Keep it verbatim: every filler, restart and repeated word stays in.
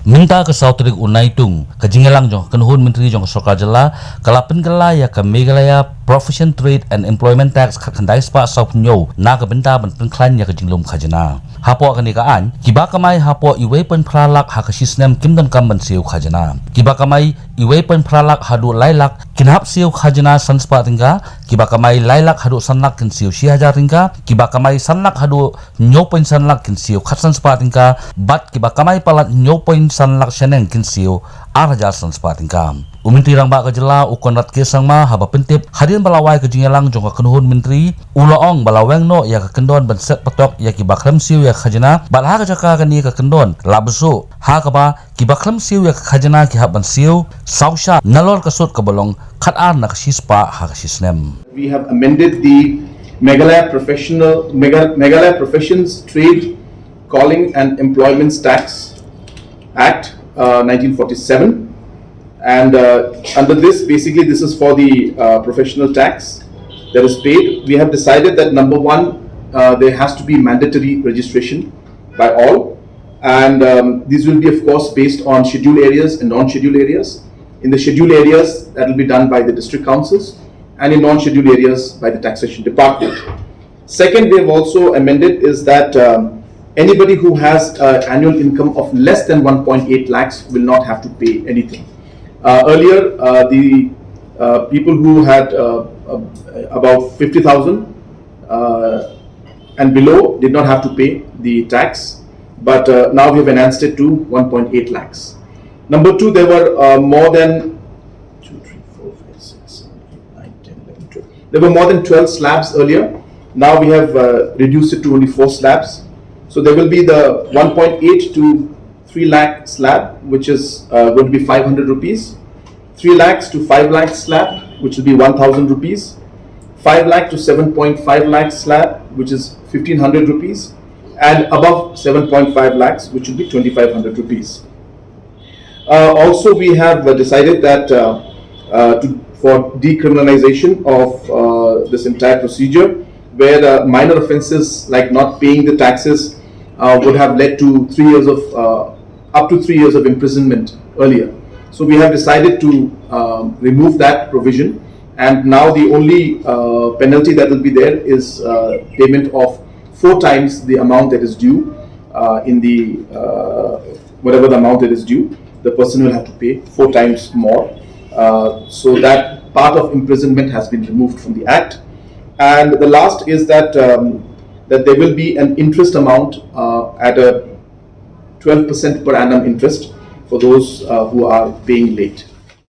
Mynta ka saw tarik u Naitung, ka jingïalang jong ka kynhun myntri jong ka sorkar jylla ka la pynkylla ïa ka Meghalaya Profession Trade and Employment Tax khatkhyndai spah saw phew hynñiew na ka bynta ban pynkhlaiñ ïa ka jinglum khajna. Hapoh kane ka aiñ, kiba kamai hapoh uwei point phra lak ha ka shi snem kim donkam ban siew khajna. Kiba kamai uwei point phra lak haduh lai lak kin hap siew khajna san spah tyngka, kiba kamai lai lak haduh san lak kin siew shi hajar tyngka, kiba kamai san lak haduh hynñiew point san lak kin siew khatsan spah tyngka, bad kiba kamai palat hynñiew point san lak shaneng kin siew ar hajar san spah tyngka. U Myntri Rangbah ka jylla u Conrad K Sangma haba pyntip hadien ba la wai ka jingïalang jong ka kynhun myntri, u la ong ba la weng noh ïa ka kyndon ban set patok ïa kiba khlem siew ïa ka khajna, bad ha ka jaka kane ka kyndon la bsuh ha kaba kiba khlem siew ïa ka khajna ki hap ban siew saw shad nalor ka sut kaba long khatar na ka shi spah ha ka shi snem. We have amended the Meghalaya Professional Megha- Meghalaya Professions Trade Calling and Employments Tax Act, uh, nineteen forty-seven, and uh, under this, basically, this is for the uh, professional tax that is paid. We have decided that, number one, uh, there has to be mandatory registration by all, and um, these will be, of course, based on scheduled areas and non-scheduled areas. In the scheduled areas, that will be done by the district councils, and in non-scheduled areas, by the taxation department. Second, we have also amended is that um, anybody who has an annual income of less than one point eight lakhs will not have to pay anything. Uh, earlier, uh, the uh, people who had uh, uh, about fifty thousand uh, and below did not have to pay the tax, but uh, now we have enhanced it to one point eight lakhs. Number two, there were uh, more than two, three, four, five, six, seven, eight, nine, ten, eleven, twelve. There were more than twelve slabs earlier. Now we have uh, reduced it to only four slabs. So there will be the one point eight to three lakh slab, which is uh, going to be five hundred rupees. Three lakhs to five lakh slab, which will be one thousand rupees. Five lakh to seven point five lakh slab, which is fifteen hundred rupees, and above seven point five lakhs, which will be twenty-five hundred rupees. Uh, also, we have uh, decided that uh, uh, to, for decriminalization of uh, this entire procedure, where uh, minor offenses like not paying the taxes uh, would have led to three years of uh, up to three years of imprisonment earlier. So we have decided to um, remove that provision, and now the only uh, penalty that will be there is uh, payment of four times the amount that is due uh, in the uh, whatever the amount that is due. The person will have to pay four times more. Uh, so that part of imprisonment has been removed from the act. And the last is that um, that there will be an interest amount uh, at a twelve percent per annum interest for those uh, who are paying late.